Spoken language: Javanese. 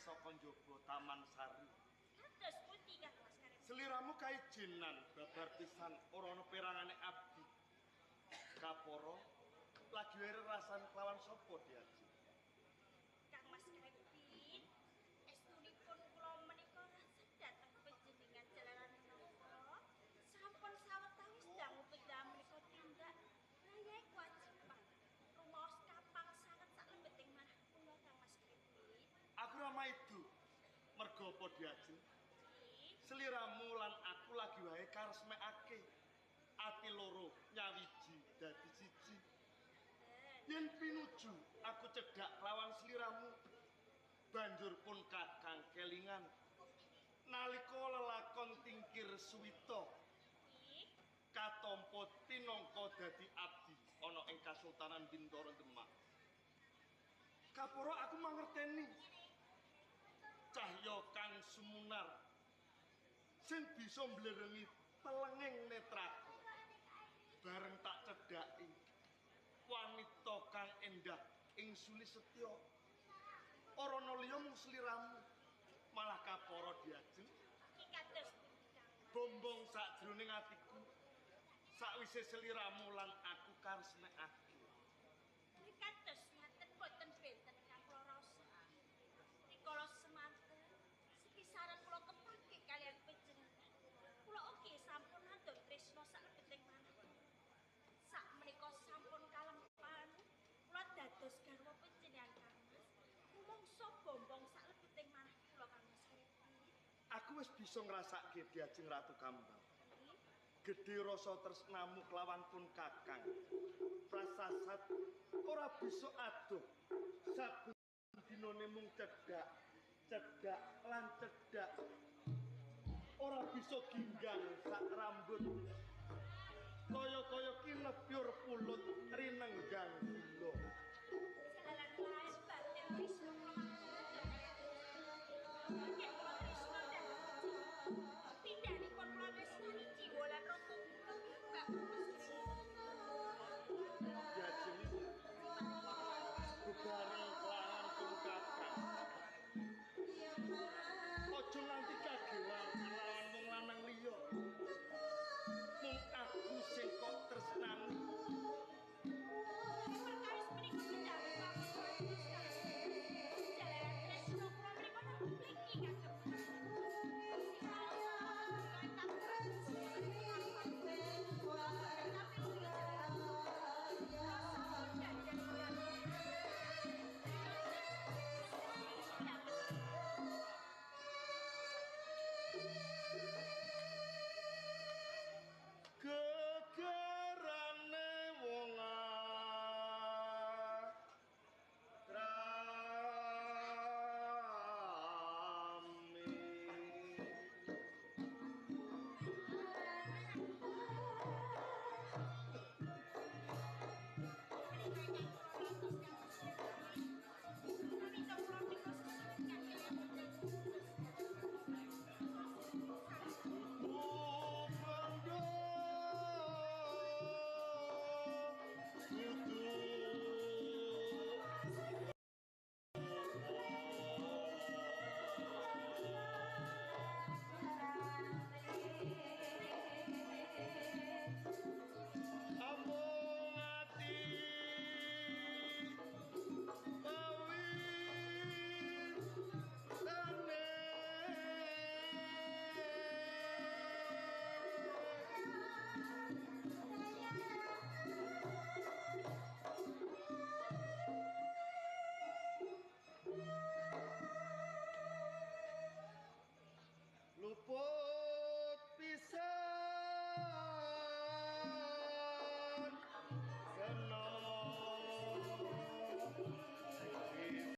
saka njaba Taman Sari. Kados pundi Kang Mas Karim? Seliramu kaijinan babar pisan ora ana perangane abdi. Kapara lagi wae rasan kelawan sapa diajeng? Kang Mas Karim, estunipun kula menika rasan dhateng panjenengan jalaran menapa? Sampun sawetawis dangu panjenengan menika tindak rayahe kewajiban. Rumaos kapang sanget sak lembeting manah kula Kang Mas Karim. Aku ora maidu. Mergo apa diajeng? Seliramu lan aku lagi wae karesmekake. Ati loro nyawiji dadi siji. Yen pinuju aku cedhak lawan seliramu, banjur pun kakang kelingan nalika lelakon tingkir suwita katampa tinangka dadi abdi ana ing Kasultanan Bintara Demak. Kapara aku mangerteni cahya kang sumunar sing bisa mblerengi telenging netraku. Bareng tak cedhaki wanita kang endah ing suli setya, ora ana liya mung sliramu. Malah kapara diajeng bombong sakjroning atiku sakwise sliramu lan aku karesmekake. Kados ngaten boten benten kang kula rasa. Rikala semanten sepisaran kula kepake kaliyan panjenengan. Kula ugi sampun nandhang tresna saklebeting manah. Sak menika sampun kalempan kula dados garwa panjenengan Kang Mas. Rumangsa bombong saklebeting manah kula Kang Mas. Aku wis bisa ngrasake diajeng Ratu Kambang. Gedhe rasa tresnamu kelawan pun kakang. Prasasat ora bisa adoh. Saben dinane mung cedhak, cedhak lan cedhak. Ora bisa ginggang sak rambut. Kaya-kaya kinepyur pulut rinenggang gula.